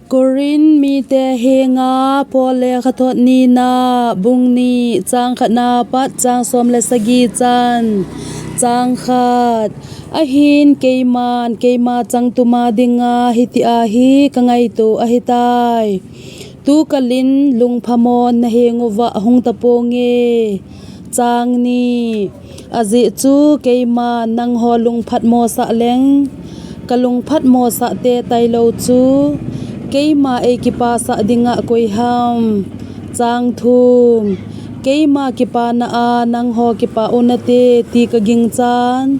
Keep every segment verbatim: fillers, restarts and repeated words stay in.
Korin mite henga Paul lekhathot nina, bung ni, chang khatna pat chang som le sagi chan. Chang khat. Ahin keiman keima changtuma dinga hitia hi kangaito ahitai. Tukalin lungphamon nahenguva ahung taponge. Chang ni. Ajeh chu keiman nangho lungphatmo sah leng, kalungphatmo sahte tailou chu keima eikipasah dinga koiham? Chang thum. Keima kipana a nangho kipah unate ti kaginchan,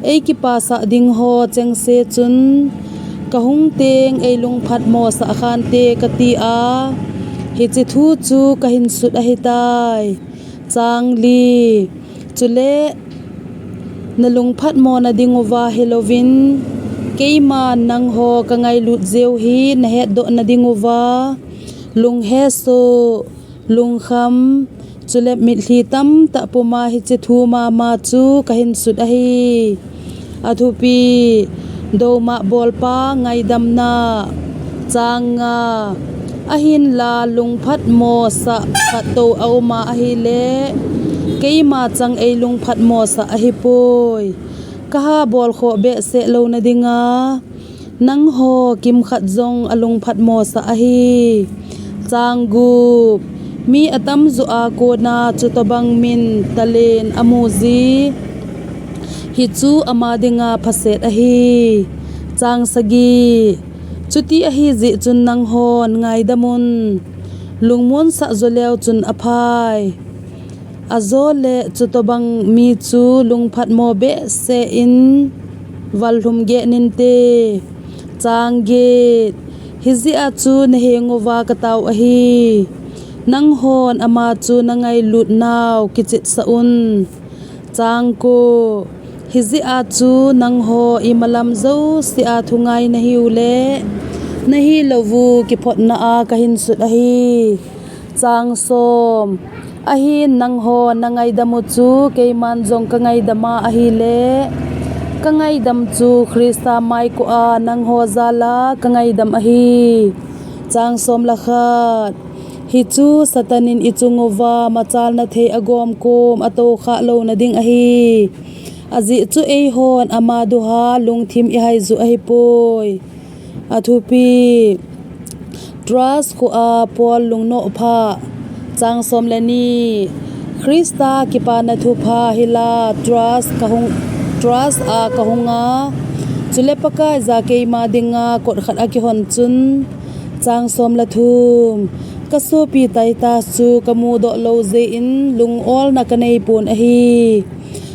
eikipasah dingho chengse chun kahung teng eilungphatmo sah khante katia, hiche thu chu kahinsut ahitai. Chang li. Chule nalungphatmo nadiuva hilouvin, keiman nangho kangailut jeh u hi nahetdoh nadiuva, lunghesoh, lungkham, chule mitlhi tamtah puma hiche thu mama chu kahinsut ahi. Athupi, doumah bolpa ngaidamna. Chang nga. Ahinla lungphatmo sah khattou auma ahile, keima chang eilungphatmo sah ahipoi. Kaha bolkhoh behseh louna dinga, nangho kimkhat jong alungphatmo sah ahi. Chang gup. Mi atamjo a kona chutobang min talen amuji, hichu ama dinga phaset ahi. Chang sagi. Chuti ahijeh chun nanghon ngaidamun, lungmonsah joleu chun aphai. Ajole chutobang mi chu lungphatmo behseh in vallhum gehninte. Chang get. Hijeh a chu nahenguva katao ahi. Nanghon ama chu nangailut nau kichetsah un. Chang ko. Hijeh a chu nangho imalam jousea thungai nahiu le, nahilouvu kiphotna a kahinsut ahi. Chang som. Ahin nangho nangaidamu chu keiman jong kangaidama ahile, kangaidam chu Christa maikoa nangho jala kangaidam ahi. Chang som le khat. Hichu Satan in ichunguva machalna thei agomkom atoukhah louna ding ahi. Ajeh chu eihon ama duha lungthim ihaiju ahipoi. Athupi. Troas khoa Paul lungnohphah. Chang som le ni. Christa kipana thupha hila Troas kahung, Troas a kahunga, chule Pakaiya keima dinga kot khat akihon chun, chang som le thum, kasopi Titus chu kamudoh lou jeh in lungolna kaneipon ahi.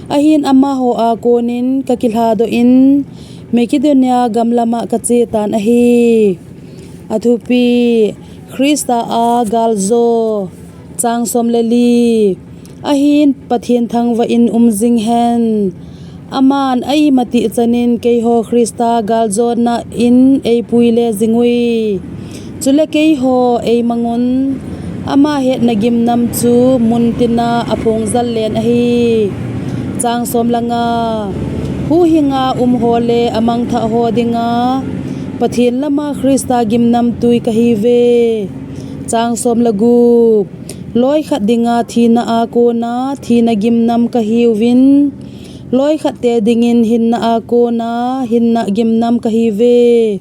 Ahin amaho a konin kakilhadoh in Macedonia gamlama kachetan ahi. Athupi. Christa a galjo. Chang som le li. Ahin Pathen thangvah in umjing hen. Aman aimatih chanin keiho Christa galjona in eipuile jingui. Chule keiho eimangun, ama hetna gimnam chu muntina aphongjal len ahi. Chang som le nga. Huhhinga umho le amangthahho dinga Pathen lama Christa gimnamtui kahiuve. Chang som le gup. Loikhat dinga thina a kona thina gimnam kahiuvin, loikhatte dingin hinna a kona hinna gimnam kahiuve.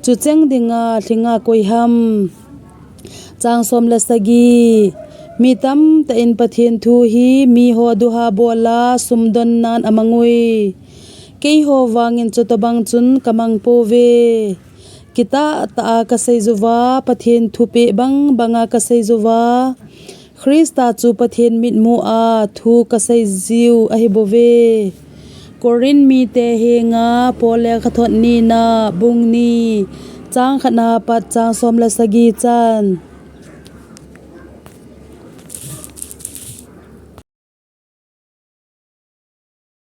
Chucheng dinga lhinga koiham? Chang som le sagi. Mi tamtah in Pathen thu hi miho duha bola sumdonnan amangui. Keiho vangin chutobang chun kamangpouve. Kitahtah a kaseiyuva, Pathen thupeh bangbanga kaseiyuva, Christa chu Pathen mitmua thu kaseijiu ahibouve. Korin mite henga Paul lekhathot nina, bung ni, chang khatna pat chang som le sagi chan.